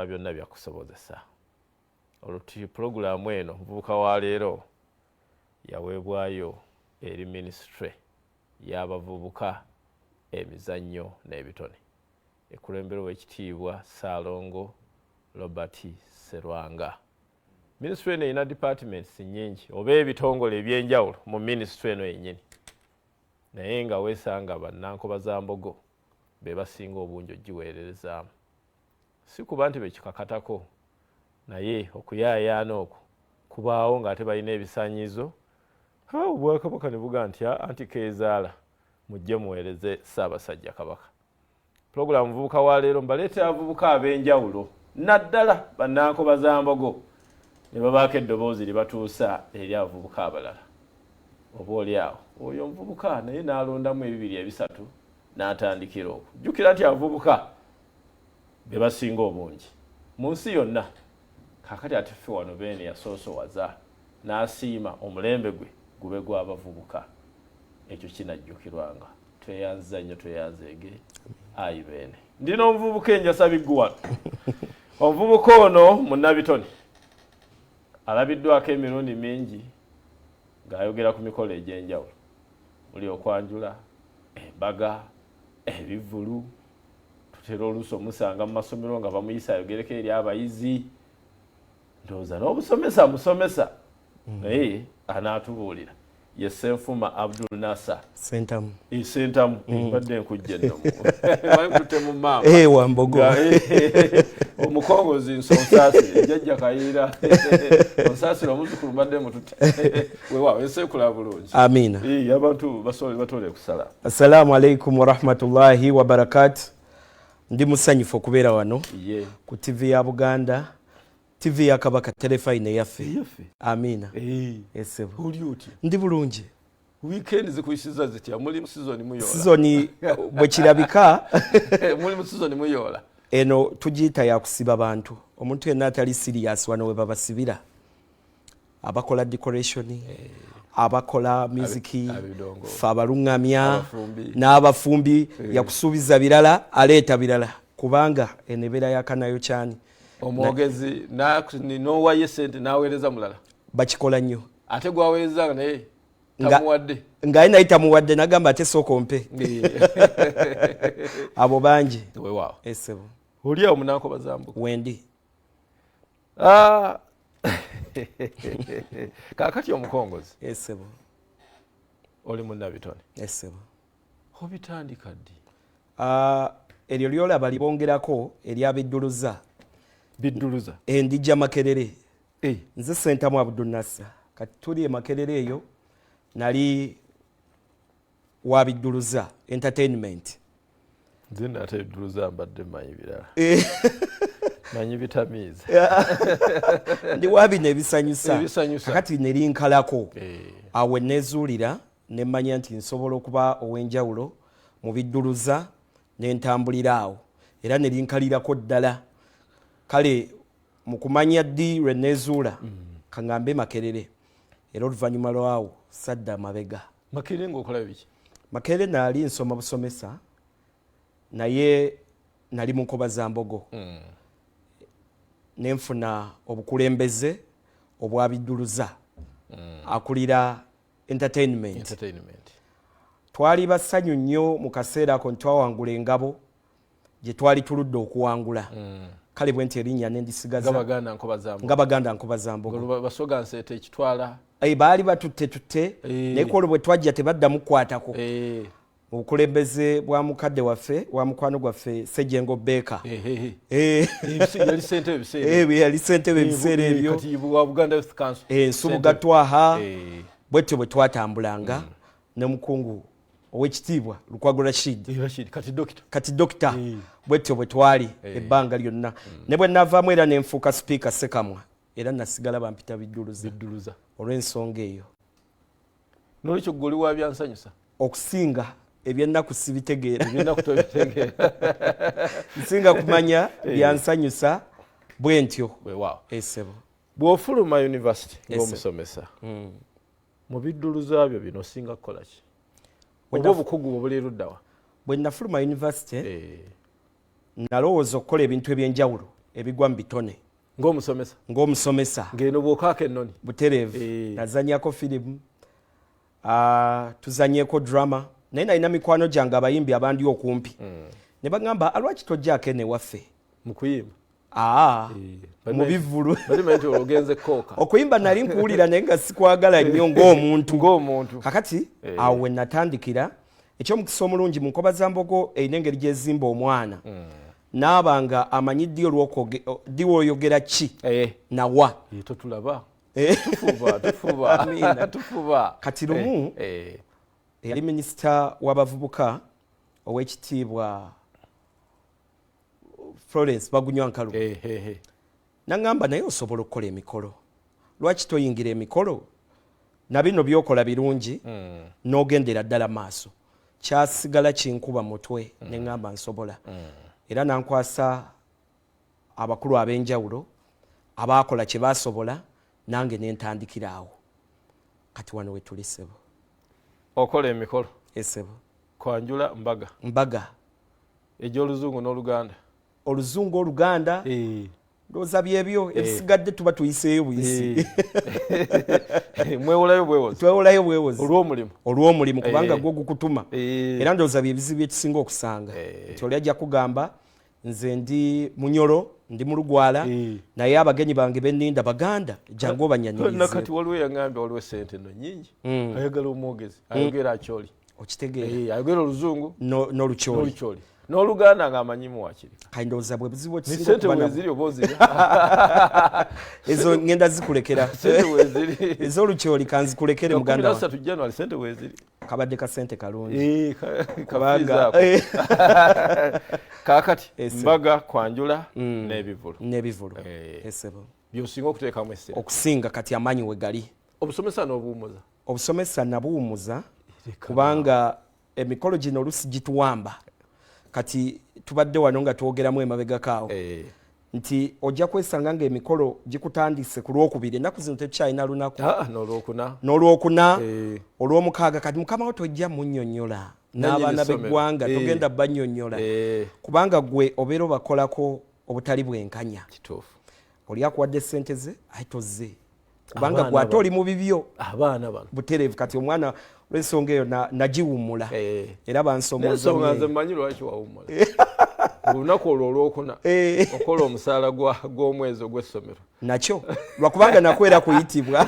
Byonna byakusobozesa oluti. Pulogulaamu eno, Muvubuka wa Leero, yaweebwayo eri Minisitule y'Abavubuka, Emizannyo n'Ebitone, ekulemberwa Owekitiibwa Ssaalongo Robert Serwanga. Minisitule eno erina departments nnyingi oba ebitongole ebyenjawulo mu minisitule eno yennyini, naye nga weesanga Bannankoba-Zambogo be basinga obungi ogiweererezaamu. Si kuba nti bekikakatako, naye okuyaayaana okwo kubaawo ng'ate balina ebisaanyizo. Obwakabaka ne buga nti anti keezaala, mujje muweereze Ssaabasajja Kabaka. Pulogulaamu Muvubuka wa Leero mbaleetera abavubuka ab'enjawulo, naddala Bannankoba-Zambogo, ne babaako eddoboozi lye batuusa eri abavubuka abalala. Oba oli awo oyo omuvubuka naye n'alondamu ebibiri ebisatu n'atandikira okwo. Jjukira nti abavubuka be basinga obungi mu nsi yonna. Kaakati ate ffe wano Beene yasoosowaza n'asiima omulembe gwe gube gw'abavubuka. Ekyo kinajjukirwanga. Tweyanziza nnyo, tweyanzeege ayi Beene. Ndina omuvubuka enjasa biggu wano. Omuvubuka ono munnabitone, alabiddwako emirundi mingi ng'ayogera ku mikolo egy'enjawulo, muli okwanjula, embaga, ebivvulu. Tutera oluusi omusanga mu masomero nga bamuyisa ayogereko eri abayizi. Ndowooza n'obusomesa musomesa, naye anaatubuulira. Ye Senfuma Abdul Nasser. Sentamu. Sentamu, mbadde nkujja ennomu tutte mu maama. Wambogo. Omukongozi nsonsaasire, jjajja Kayiira onsaasire, omuzukulu mbadde mututte. Weewaawo, ensi ekula bulungi. Amiina. Abantu batole okusala. Assalamu alaikum warahmatullahi wabarakatu. Ndi musanyufu okubeera wano ku TV ya Buganda, TV ya Kabaka, terefayina eyaffe. Eyaffe. Amiina. Esebo. Oli otya? Ndi bulungi. Weekend zikuyisiza zitya? Muli mu season muyoola? Season bwe kirabika. Muli mu season muyoola. Eno tugiyita yakusiba bantu. Omuntu yenna atali serious, wano we babasibira. Abakola decoration, abakola music, abidongo. Fe abaluŋŋamya. Abafumbi. N'abafumbi. Yakusuubiza birala, aleeta birala, kubanga eno ebeera yakanayo kyani. Omwogezi n'owayo sente n'aweereza mulala. Bakikola nnyo. Ate gwaweereza nga naye tamuwadde. Nga ye naye tamuwadde, nagamba ate sooka ompe. Abo bangi. Weewaawo. Esebo. Oli awo Munankoba Zambuka? Wendi. Ah. Kaakati omukongozi, Esebo. oli munnabitone. Esebo. Obitandika ddi? Ah, eryo lyolaba libongerako eryabidduluza. Bidduluza. Ndijja Makerere. Nze Sentamu Abdunasa. Kati tuli e Makerere, eyo nali wabidduluza, entertainment. Nze nate bidduluza mbadde mmanyi birala, manyi bitamiiza. Ndi wabino ebisanyusa. Ebisanyusa. Kakati nerinkalako awo nezuulira, nemmanya nti nsobola okuba ow'enjawulo mu bidduluza, nentambulira awo era nelinkalirako ddala. Kale mu kumanya ddi lwe nezuula, kaŋŋambe Makerere, era oluvannyuma lwawo sadda mabega. Makerere ng'okola biki? Makerere naali nsoma busomesa, naye nali mu Nkoba za Mbogo, nenfuna obukulembeze obwabidduluza, akulira entertainment. Entertainment. Twali bassanyu nnyo mu kaseera ako ntwawangula engabo gye twali tuludde okuwangula. Kale bwe nti erinnya nendisigaza. Nga Baganda Nkoba Zambogo. Nga Baganda Nkoba Zambogo. Basoga Nseete ekitwala. Baali batutte tutte, naye kwolwo bwe twajja tebaddamu kukwatako. Mu bukulembeze bwa mukadde waffe, wa mukwano gwaffe Sejjengo Beeka. Yali ssentebe ebiseera. Yali ssentebe ebiseera ebyo. Kati wa Buganda Youth Council. Nsubuga Twaha. Bwetyo bwe twatambulanga ne mukungu Owekitiibwa Lukwago Rashid. Rashid, kati dokita. Kati dokita. Bwetyo bwe twali ebbanga lyonna, ne bwe navaamu era nenfuuka Sipiika Sekamwa, era nasigala bampita Bidduluza. Bidduluza. Olw'ensonga eyo. Nolwekyo gwe oli wa byansanyusa. Okusinga ebyennaku sibitegeera. Ebyennaku tobitegeera. Nsinga kumanya byansanyusa, bwe ntyo. Weewaawo. Esebo. Bw'ofuluma university ng'omusomesa, mu bidduluza byo bino osinga kukola ki, oba obukugu bwe buli luddawa? Bwe nafuluma university, nalowooza okukola ebintu ebyenjawulo. Ebigwa mu bitone. Ng'omusomesa. Ng'omusomesa. Ng'eno bw'okaaka ennoni. Butereevu. Nazanyako firimu, tuzanyeko drama, naye nalina mikwano gyange abayimbi abandi okumpi ne bagamba, "Lwaki tojjaako eno ewaffe?" Mu kuyimba? Aa, mu bivvulu. Bali nti ogenze kooka. Okuyimba nali nkuwulira, naye nga sikwagala nnyo ng'omuntu. Ng'omuntu. Kakati awo we natandikira. Ekyomukisa omulungi, mu Nkoba za Mbogo erina engeri gyezimba omwana naaba nga amanyi ddi ddi woyogera ki nawa. Totulaba. Tufuba, tufuba. Amiina. Tufuba. Kati lumu eyali minisita w'abavubuka, owekitiibwa Florence Bagunywa Nkalu, naŋŋamba, "Naye osobola okukola emikolo, lwaki toyingira emikolo? Na bino byokola birungi." N'ogendera ddala maaso. Kyasigala kinkuba mutwe, ne ŋŋamba nsobola. Era nankwasa abakulu ab'enjawulo abaakola kye baasobola, nange nentandikira awo. Kati wano we tuli, ssebo. Okola emikolo? Esebo. Kwanjula, mbaga? Mbaga. Egy'oluzungu n'oluganda? Oluzungu, oluganda. Ndowooza byebyo, ebisigadde tuba tuyiseeyo buyisi. Mwewolayo bwewozi. Twewolayo bwewozi. Olw'omulimu. Olw'omulimu, kubanga gwo gukutuma. Era ndowooza byebizibu byetusinga okusanga, nti oli ajja kugamba, "Nze ndi Munyolo, ndi Mulugwala, naye abagenyi bange benninda Baganda, jangu obanyanirize." Nakati waliwo yaŋambye, waliwo esente no nyingi, ayagala omwogezi ayogera Akyoli. Okitegeera? Ayogera oluzungu n'olukyoli. N'olukyoli n'oluganda ng'amanyimu wakiri. Kati ndowooza bwe buzibu otusinga sente okuba nabwo. Weziri oba ozirya? Ezo ngenda zikulekera. Sente weziri. Ez'olukyoli kanzikulekere, muganda wange. 13 January, sente weziri. Kabadde ka sente kalungi. Kubanga kaakati Ese. mbaga, kwanjula n'ebivulu. N'ebivulu. Esebo. Byosinga okuteekamu essira? Okusinga kati amaanyi we gali. Obusomesa n'obuwumuza? Obusomesa nabuwumuza, kubanga emikolo gino olusi gituwamba. Kati tubadde wano nga twogeramu emabegako awo nti ojja kwesanga nga emikolo gikutandise ku Lwokubiri. Ennaku zino tetukyalina lunaku. Ah, n'olwokuna. N'olwokuna, olwomukaaga. Kati mukama wo tojja munnyonnyola n'abaana Nannyini b'eggwanga, ssomero. togenda bannyonnyola, kubanga gwe obeera obakolako obutali bwenkanya. Oli akuwadde sente ze, aye tozze kubanga Abaana gwe ate bano. oli mu bibyo. Abaana bano. Butereevu. Kati omwana, olw'ensonga eyo nagiwummula era bansomooza N'ensonga nze nnyo. mmanyi lwaki wawummula. Olunaku olwo olwokuna okola omusaala gw'omwezi ogw'essomero. Nakyo lwakubanga nakwera kuyitibwa.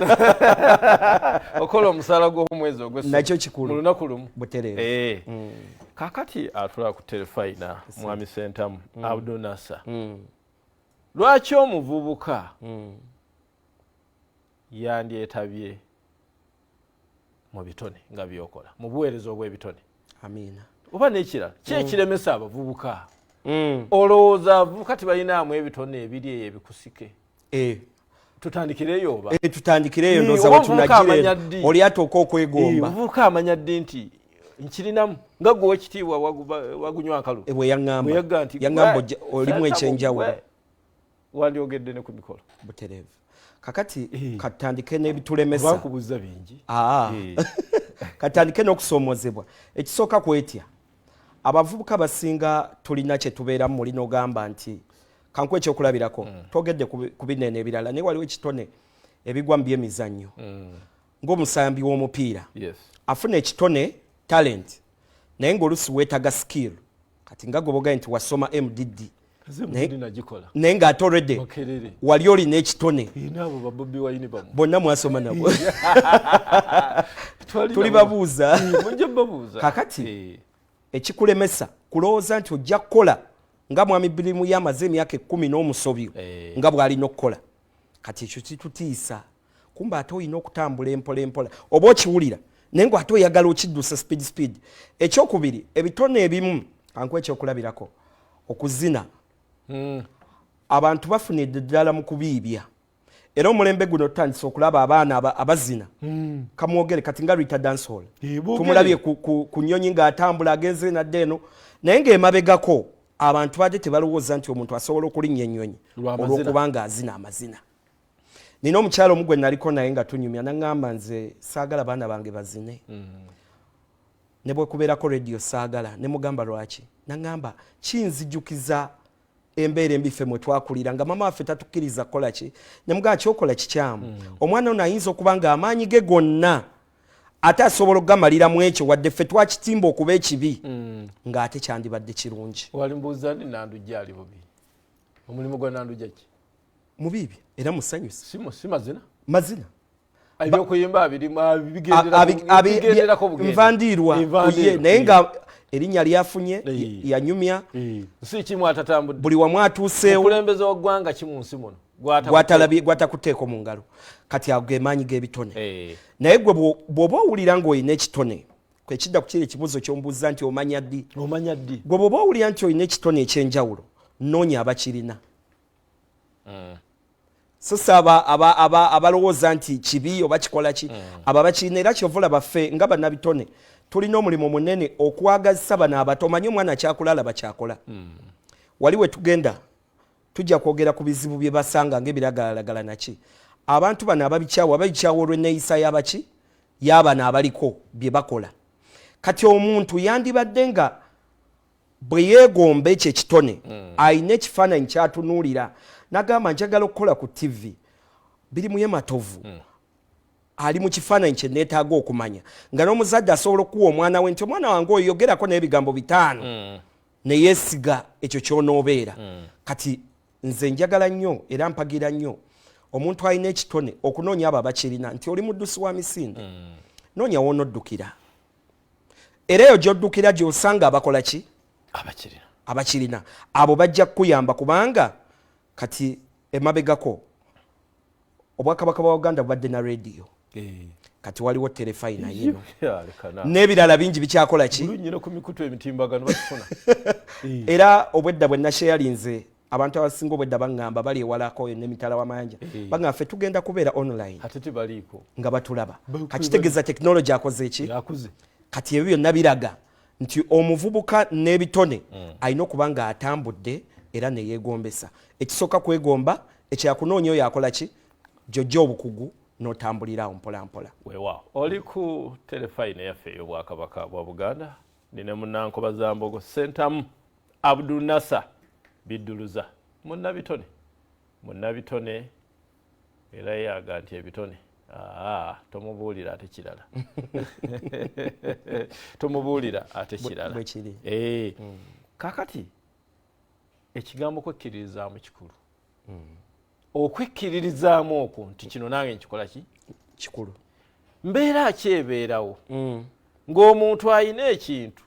Okola omusaala gw'omwezi ogw'essomero Nakyo kikulu. mu lunaku lumu. Butereevu. Kakati atula ku terefayina, mwami Sentamu Abdunasa, lwaki omuvubuka yandyetabye mu bitone nga byokola, mu buweereza obw'ebitone? Amiina. Oba n'ekirala, ki ekiremesa abavubuka? Olowooza abavubuka tebalinaamu ebitone ebiri eyo ebikusike? Tutandikireyo oba? Tutandikireyo. Ndowooza Oba omuvubuka wetunagira. amanya ddi? Oli atuuka okwegomba. Omuvubuka amanya ddi nti nkirinamu, nga gwe owekitiibwa Wagunywa Nkalu Bwe yaŋŋamba. Bwe yagga nti, Yaŋŋamba, "Olimu Sentamu, ekyenjawulo." gwe wandyogedde ne ku mikolo. Butereevu. Kakati katutandike n'ebitulemesa. Oba nkubuuza bingi. Aa. Katandike n'okusoomozebwa. Ekisooka, kwetya. Abavubuka basinga tulina kye tubeeramu muli n'ogamba nti, kankuwa ekyokulabirako, twogedde ku binene ebirala, naye waliwo ekitone ebigwa mu byemizannyo, ng'omusambi w'omupiira afuna ekitone, talent, naye ng'olusi weetaga skill. Kati nga gwe bogaye nti wasoma MDD, Nze MDD nagikola. Naye ng'ate already Makerere. wali olina ekitone. N'abo ba Bobi Wine bamu. Bonna mwasoma nabo. Twali Tuli nabo. babuuza. Mujja babuuza. Kakati ekikulemesa kulowooza nti ojja kukola nga mwami Birimu yamaze emyaka 10 n'omusobyo nga bw'alina okukola. Kati ekyo kitutiisa, kumba ate olina okutambula empola empola, oba okiwulira naye nga ate oyagala okiddusa speed speed. Ekyokubiri, ebitone ebimu, kankuwa ekyokulabirako, okuzina, abantu bafunidde ddala mu kubiibya. Era omulembe guno tutandise okulaba abaana abazina. Kamwogere kati nga Rita Dancehall. Boogere. Tumulabye ku nyonyi ng'atambula agenze nadde eno, naye ng'emabegako abantu badde tebalowooza nti omuntu asobola okulinnya ennyonyi Lw'amazina. olw'okuba ng'azina amazina. Nina omukyalo omu gwe naliko naye nga tunyumya, naŋŋamba, "Nze saagala baana bange bazine, ne bwe kubeerako rediyo saagala." Ne mugamba, "Lwaki?" Naŋŋamba, "Kinzijukiza Embeera embi ffe mwe twakulira nga mama waffe tatukkiriza kukola ki, ne mugamba kyokola kikyamu. Omwana ono ayinza okuba nga amaanyi ge gonna ate asobola okugamalira mu ekyo, wadde ffe twakitimba okuba ekibi, ng'ate kyandibadde kirungi. Wali mbuuza ndi Nandujja ali bubi, omulimu gwa Nandujja ki? Mubiibi era musanyusa. Si mazina? Mazina. Ebyokuyimba bigenderako. Nva ndiirwa ye, naye nga erinnya lyafunye, yanyumya. Nsi kimu atatambudde. Buli wamu atuuseewo. Omukulembeze wa ggwanga ki mu nsi muno Gwatakuteeko mu ngalo. Kati ago gemaanyi g'ebitone. Naye gwe bw'oba owulira ng'olina ekitone, kwekidda ku kiri ekibuuzo kyombuuza nti omanya ddi? Omanya ddi? Gwe bw'oba owulira nti olina ekitone ekyenjawulo, noonya abakirina. So si abalowooza nti kibi oba kikola ki. Abo abakirina, era kyova olaba ffe nga bannabitone tulina omulimu munene okwagazisa bano abato. Omanyi omwana kyakulala bakyakola. Wali we tugenda tujja kwogera ku bizibu bye basanga ngaebiragalalagala naki. Abantu bano ababikyawa babikyawa olw'enneeyisa y'abaki y'abano abaliko bye bakola. Kati omuntu yandibadde nga bwe yeegomba ekyo ekitone, ayina ekifaananyi kyatunuulira nagamba, "Njagala okukola ku TV." Birimuye Matovu ali mu kifaananyi kye neetaaga okumanya, nga n'omuzadde asobola okuwa omwana we nti, "Omwana wange oyo, yogerako n'ebigambo 5," neyeesiga ekyo ky'onoobeera. Kati nze njagala nnyo era mpagira nnyo omuntu alina ekitone okunoonya abo abakirina, nti oli muddusi wa misinde, noonya woonoddukira, era eyo gy'oddukira gy'osanga abakola ki? Abakirina. Abakirina. Abo bajja kukuyamba, kubanga kati emabegako Obwakabaka bwa Uganda bubadde na rediyo. Kati waliwo terefayina yino n'ebirala bingi bikyakola ki. Nyino ku mikutu emitimbagano bakifuna. Era obwedda bwe nasheyalinze, abantu abasinga obwedda baŋŋamba bali ewalako nemitala w'amayanja, baŋŋamba ffe tugenda kubeera online. Ate tebaliiko. Nga batulaba. Kakitegeeza technology akoze eki? Yakuze. Kati ebyo byonna biraga nti omuvubuka n'ebitone alina okuba nga atambudde era neyeegombesa. Ekisooka kwegomba, ekyakunoonya oyo akola ki, gyojja obukugu n'otambulira awo mpola mpola. Weewaawo, oli ku terefayina yaffe ey'Obwakabaka bwa Buganda, nina Munnankoba Zambogo Sentamu Abdunasa Bidduluza, munnabitone, munnabitone, era yaga nti ebitone, aa, tomubuulira ate kirala, tomubuulira ate kirala. Bwe kiri. Eh, kakati ekigambo kwekkiririzaamu kikulu. Okwekkiririzaamu okwo nti kino nange nkikola ki? Kikulu. Mbeera ki ebeerawo ng'omuntu alina ekintu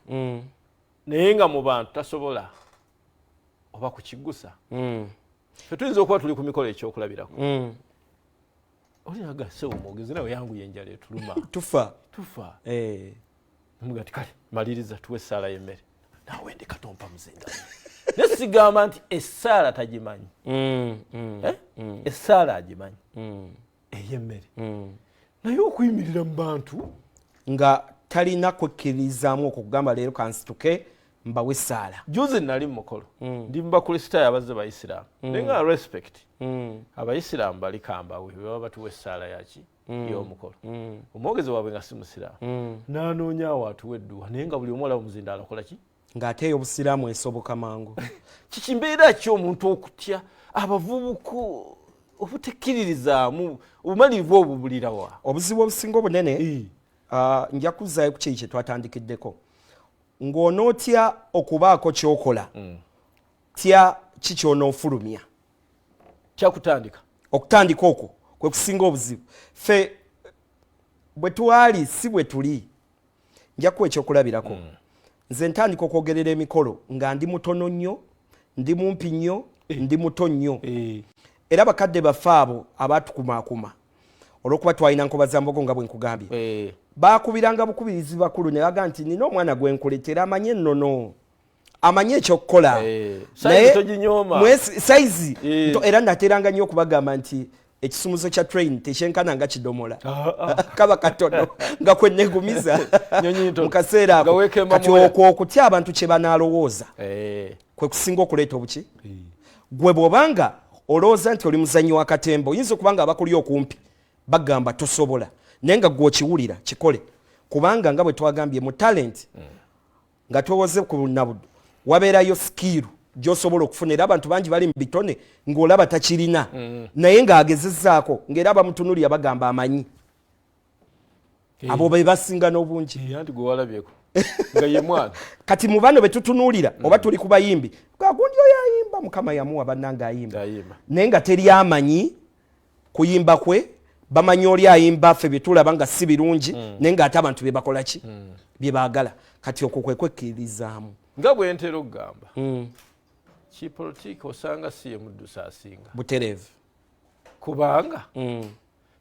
naye nga mu bantu tasobola oba kukiggusa? Fe tuyinza okuba tuli ku mikolo, ekyokulabirako, olinaga sebo mwogezi nawe yanguye, enjala etuluma. Tufa. Tufa. Eh. Muga ti, "Kale maliriza, tuwe essaala y'emmere." Nawe ndeka tompa muzinda, naye sigamba nti essaala tagimanyi. Eh? Essaala agimanyi ey'emmere, naye okuyimirira mu bantu nga talina kwekkiririzaamu okwo kugamba, "Leero kansituke mbawe essaala." Juzi nali mu mukolo, ndi mu Bakristaayo abazze Bayisiraamu, naye nga respect Abayisiraamu bali kambawe bwe baba batuwa essaala yaki y'omukolo. Omwogezi waabwe nga si musiraamu, n'anoonya awo atuwa edduwa, naye nga buli omu olaba omuzindaalo akola ki? Ng'ate eyo obusiraamu esoboka mangu. Kiki, mbeera ki omuntu okutya, abavubuka obutekkiririzaamu, obumalirivu obwo bulirawa? Obuzibu obusinga obunene, nja kuzzaayo ku kiri kye twatandikiddeko, ng'onootya okubaako kyokola, tya ki kyonoofulumya. Kyakutandika. Okutandika okwo kwe kusinga obuzibu. Ffe bwe twali si bwe tuli. Nja kuwa ekyokulabirako. Nze ntandika okwogerera emikolo nga ndi mutono nnyo, ndi mumpi nnyo, ndi muto nnyo. Era bakadde baffe abo abatukumaakuma, olwokuba twalina Nkoba za Mbogo nga bwe nkugambye, bakubiranga bukubirizi bakulu ne baga nti, "Nina omwana gwe nkuletera, amanye ennono, amanye ekyokukola." Naye toginyooma. Sayizi era nateranga nnyo okubagamba nti ekisumuzo kya train tekyenkana nga kidomola. Kaba katono nga kwenegumiza Nyonyi ntono. mu kaseera Nga ako. weekemba Kati mwoya. okwo okutya abantu kye banaalowooza kwe kusinga okuleeta obuki. Gwe bw'obanga olowooza nti oli muzannyi wa katemba, oyinza okuba nga abakuli okumpi bagamba tosobola, naye nga gwe okiwulira kikole, kubanga nga bwe twagambye mu talent, nga twewoze ku Nabuddu, wabeerayo skill. Gyosobola okufuna, era abantu bangi bali mu bitone ng'olaba takirina, naye ng'agezezaako, ng'era bamutunulira bagamba amanyi. Abo be basinga n'obungi. Anti gwe walabyeko nga ye mwana. Kati mu bano betutunuulira, oba tuli ku bayimbi, gagundi oyo ayimba, Mukama yamuwa, bannange, ayimba, ayimba, naye nga teri amanyi kuyimba kwe. Bamanyi oli ayimba, ffe byetulaba nga si birungi, naye ng'ate abantu bye bakola ki, bye baagala. Kati okwo kwe kwekkiririzaamu. Nga bwe ntera okugamba, kipolitiiki osanga si ye muddusi asinga. Butereevu. Kubanga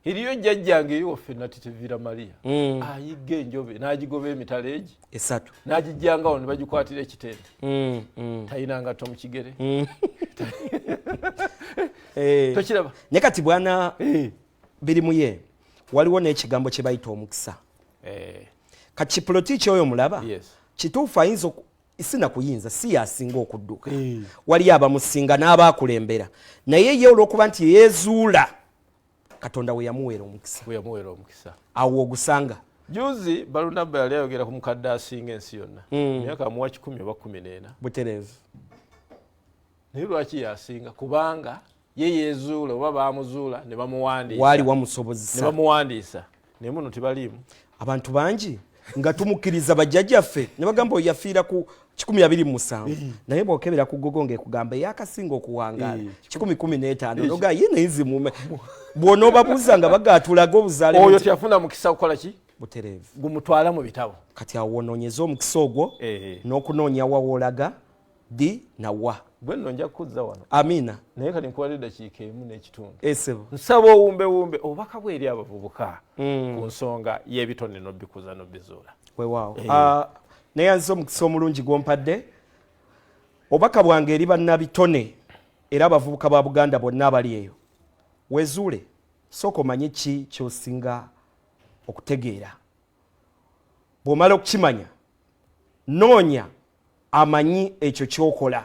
eriyo jjajjange eri waffe Natitevira Maria, ayigga enjobe n'agigoba emitala egi esatu, n'agijjangawo ne bagikwatira ekitende. Talina ngatto mu kigere. Tokiraba? Naye kati bwana birimuye, waliwo n'ekigambo kye bayita omukisa. Kati kipolitiiki oyo mulaba, kituufu ayinza sina kuyinza, si yasinga okudduka, waliyo abamusinga n'abakulembera, naye ye olw'okuba nti yeezuula, Katonda we yamuweera omukisa. We yamuweera omukisa. Awo ogusanga. Juzi Balunabba yali ayogera ku mukadde asinga ensi yonna, emyaka amuwa 100 oba 14. Butereevu. Naye lwaki yasinga? Kubanga ye yezuula oba bamuzuula ne bamuwandiisa. Waali ne wamusobozesa. Bamuwandiisa, naye muno tebaliimu. Abantu bangi nga tumukkiriza, bajjajjaffe ne bagamba oyo yafiira ku 127, naye bwokebera ku Google ng'ekugamba eyakasinga okuwangaala 115. Noga ye naye zimume, bw'onoobabuuza nga bagatulaga obuzaale oyo teyafuna mukisa kukola ki? Butereevu. Gumutwala mu bitabo. Kati awo wonoonyeza omukisa ogwo n'okunoonya wawoolaga ddi nawa. Gwe nno nja kukuzza wano. Amiina. Naye kati nkuwadde eddakiika emu n'ekitundu. Esebo. Nsaba owumbewumbe obubaka bwe eri abavubuka ku nsonga y'ebitone n'obikuza n'obizuula. Weewaawo. Ah, neyanziza omukisa omulungi gwompadde. Obubaka bwange eri bannabitone era abavubuka ba Buganda bonna abali eyo, wezuule, sooka omanye ki kyosinga okutegeera. Bw'omala okukimanya, noonya amanyi ekyo kyokola.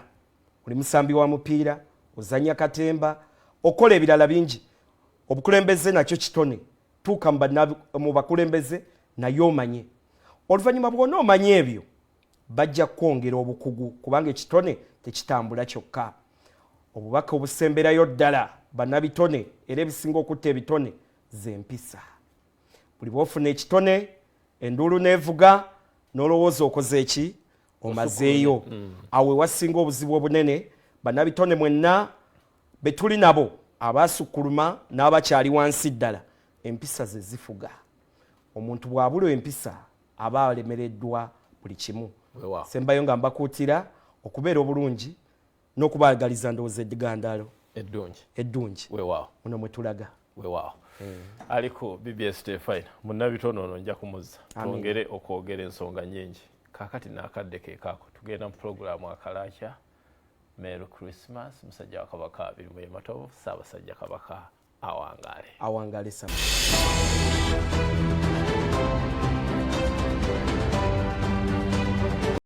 Oli musambi wa mupiira, ozanya katemba, okola ebirala bingi, obukulembeze nakyo kitone, tuuka mu bakulembeze naye omanye. Oluvannyuma bw'ona omanye ebyo, bajja kukwongera obukugu, kubanga ekitone tekitambula kyokka. Obubaka obusemberayo ddala, bannabitone, era ebisinga okutta ebitone z'empisa. Buli bw'ofuna ekitone, enduulu n'evuga, n'olowooza okoze eki, omazeeyo. Awo ewasinga obuzibu obunene. Bannabitone mwenna be tuli nabo, abaasukkuluma n'abakyali wansi ddala, empisa ze zifuga. Omuntu bw'abulwa empisa aba alemereddwa buli kimu. Sembayo nga mbakuutira okubeera obulungi n'okubaagaliza, ndowooza, eddigandaalo eddungi. Eddungi. Weewaawo. Muno mwe tulaga. Weewaawo. Ali ku BBS Terefayina, munnabitono ono nja kumuzza twongere okwogera ensonga nyingi. Kaakati n'akadde ke kaako, tugenda mu pulogulaamu Akalakya. Merry Christmas, musajja wa Kabaka Birimu Matovu. Ssaabasajja Kabaka awangaale. Awangaale sama.